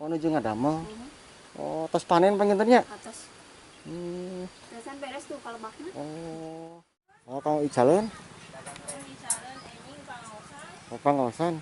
Oh, nuju ngadamel. Oh, tos panen panginten nya? Atos. Terusan beres tuh kalebakna. Oh. Oh, kang icaleun? Icaleun enjing pangaosan. Oh, pangaosan.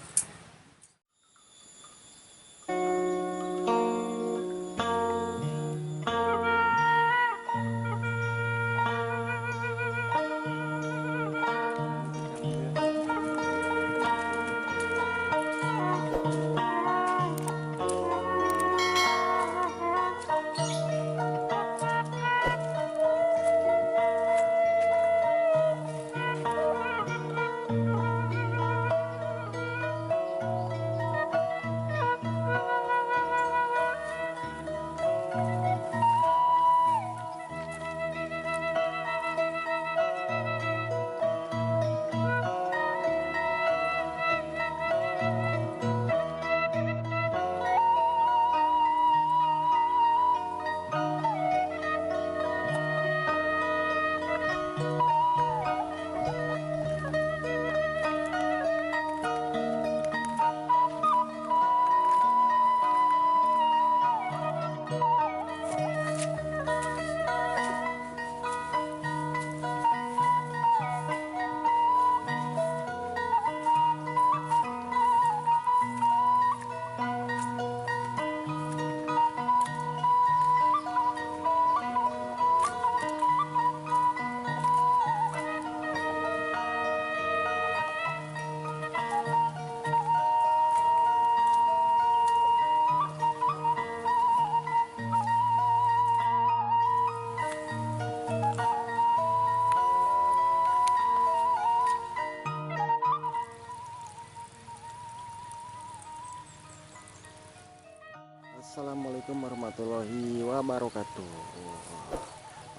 Assalamualaikum warahmatullahi wabarakatuh.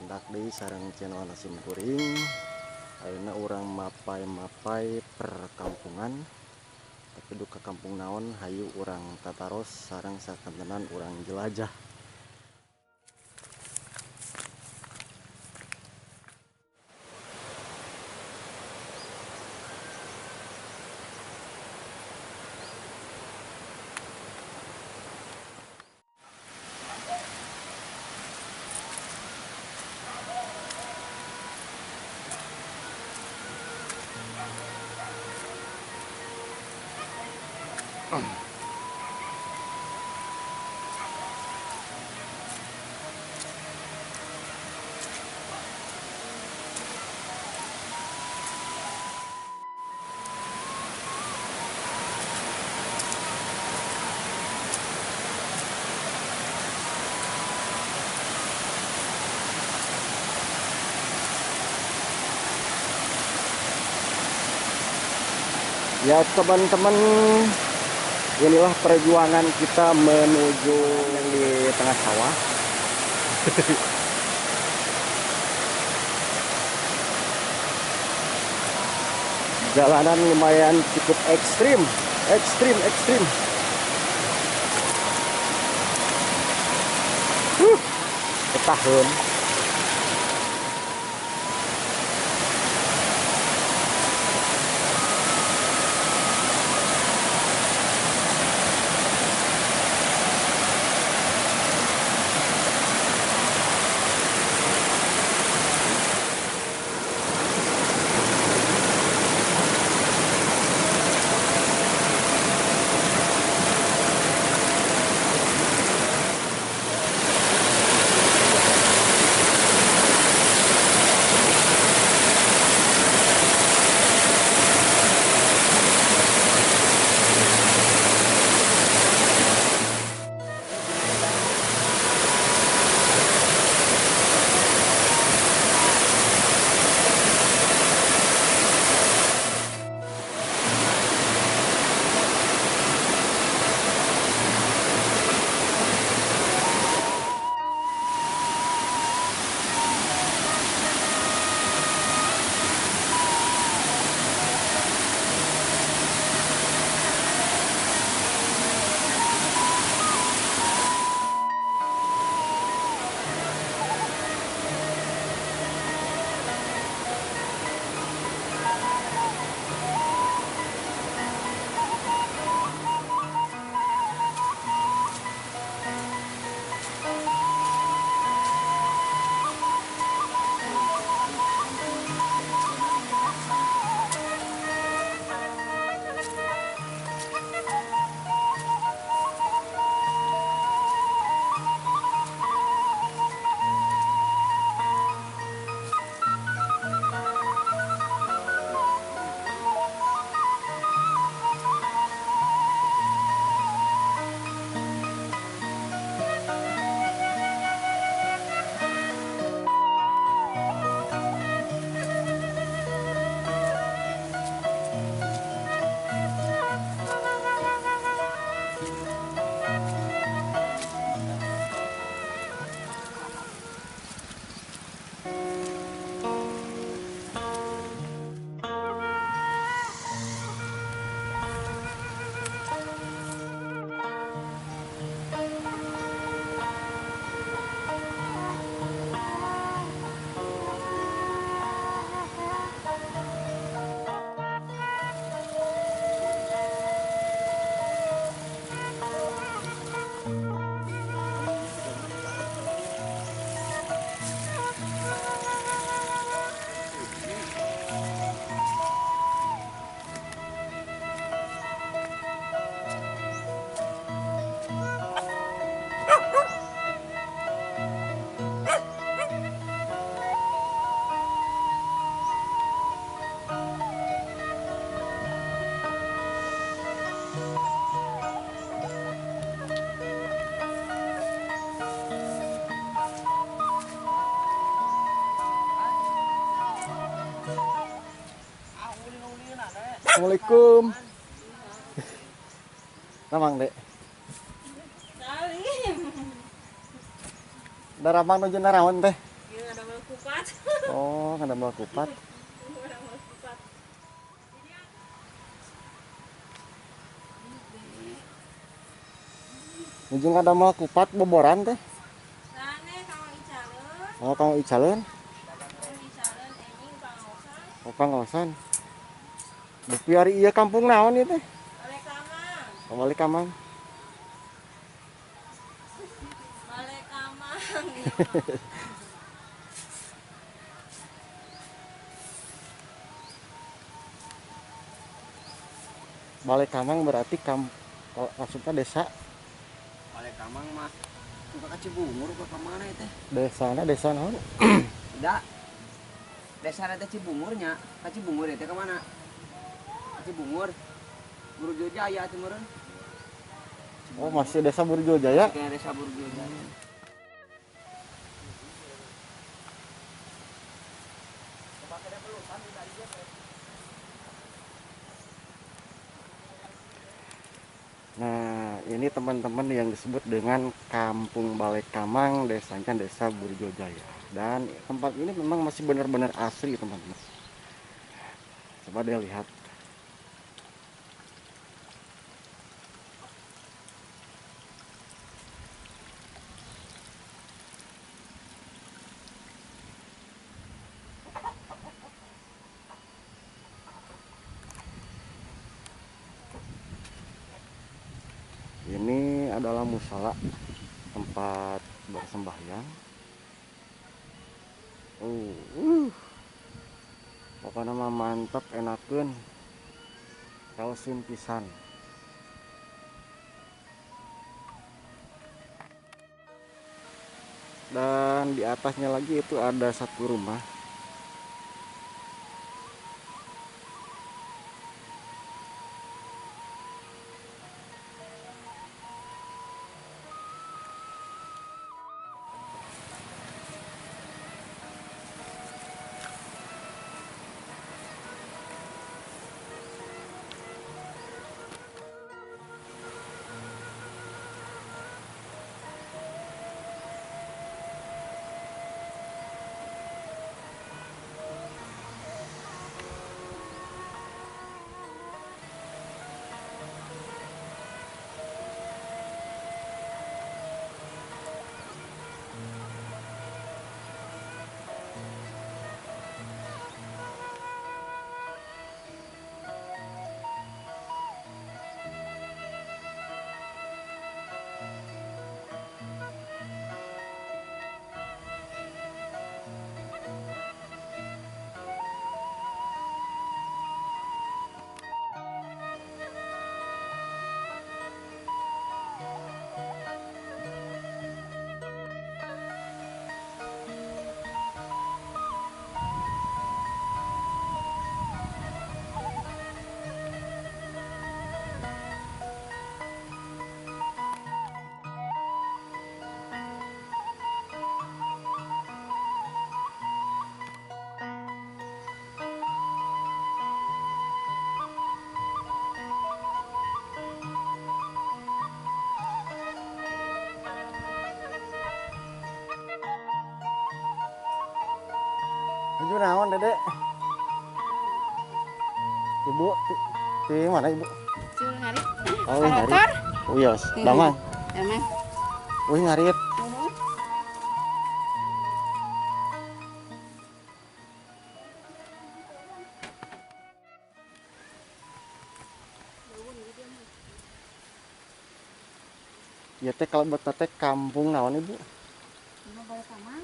Hendak deui sareng channel Sim Kuring. Ayeuna urang mapai-mapai perkampungan. Tapi duka kampung naon hayu urang tataros sareng sakantenan urang jelajah. Ya teman-teman, inilah perjuangan kita menuju yang di tengah sawah. Jalanan lumayan cukup ekstrim, ekstrim. Ketahun. Assalamualaikum. Ramang dek. Salim. Daramang nuju naraon teh? Ieu ngadamel kupat. Oh, ngadamel kupat. Ngadamel kupat. Nuju ngadamel kupat boboran teh? Sane kanggo icaleun. Oh, kanggo icaleun. Icaleun enjing pangaosan. Oh, pangaosan. Dupi ari ieu kampung naon ieu teh? Balai Kamang. Oh, Balai Kamang. Balai Kamang. Balai Kamang berarti maksudnya desa. Balai Kamang mah buka ka Cibungur ka mana teh? Desana desa naon? Da. Desana teh Cibungurnya, ka Cibungur teh ka mana? Cibungur. Burjo Jaya teh meureun. Oh, masih desa Burjo Jaya? Masih desa Burjo Jaya. Nah, ini teman-teman yang disebut dengan Kampung Balai Kamang, desanya Desa Burjo Jaya. Dan tempat ini memang masih benar-benar asri, teman-teman. Coba deh lihat. Ini adalah musala tempat bersembahyang. Pokoknya mah mantap, enakeun. Kalsim pisan. Dan di atasnya lagi itu ada satu rumah. Nuju naon, Dede? Ibu, di mana Ibu? Cul ngarit. Oh, ngarit. Oh, iya, damang. Damang. Wih, ngarit. Ya teh kalau buat teh kampung naon Ibu? Balai Kamang.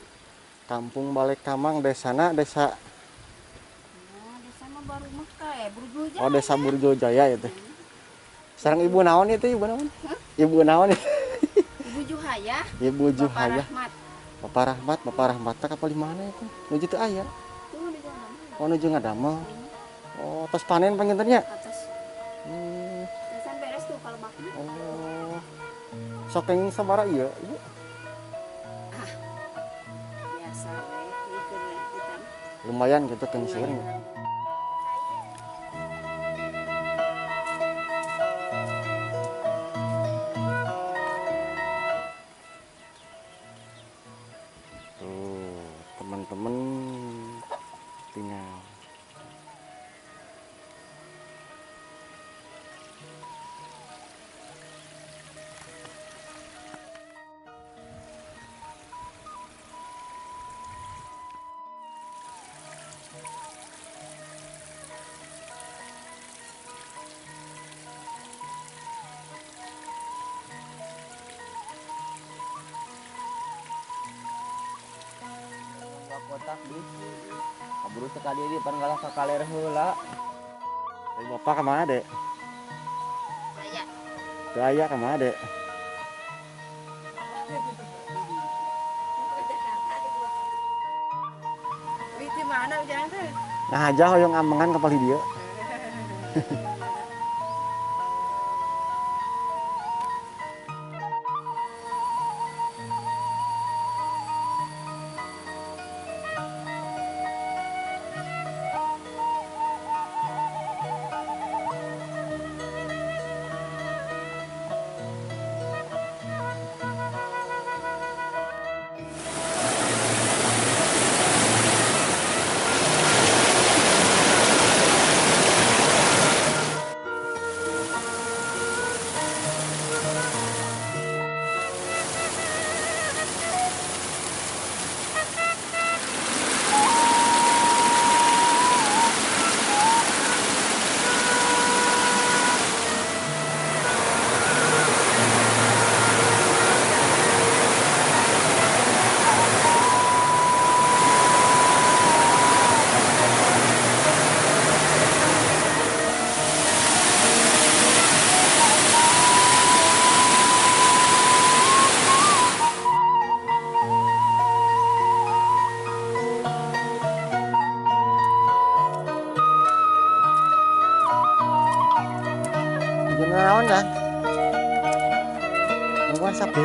Kampung Balai Kamang, desana desa. Oh, desa mah baru Mekah ya, Burjo Jaya. Oh, desa Burjo Jaya ya teh. Sekarang Ibu naon itu, Ibu naon? Hah? Ibu naon itu? Ibu Juhaya. Ibu Juhaya. Bapak Rahmat. Bapak Rahmat, Bapak Rahmat teh kapal di mana itu? Nuju teu aya. Tuh nuju ngadamel. Oh, nuju ngadamel. Oh, tos panen pangintennya? Atos. Tesan beres tuh kalau bakna. Oh. Sok kenging sabaraha ieu, Ibu? Ah. Biasa we, ieu Lumayan gitu kenging. teman-teman tinggal. Kotak di kaburu sekali di pan galah ka kaler heula. Bapak ka mana, Dek? Aya. Teu aya ka mana, Dek? Wih, di mana ujang teh? Nah aja hoyong amengan ka palih dieu. Naon kan? Nungguan sapi.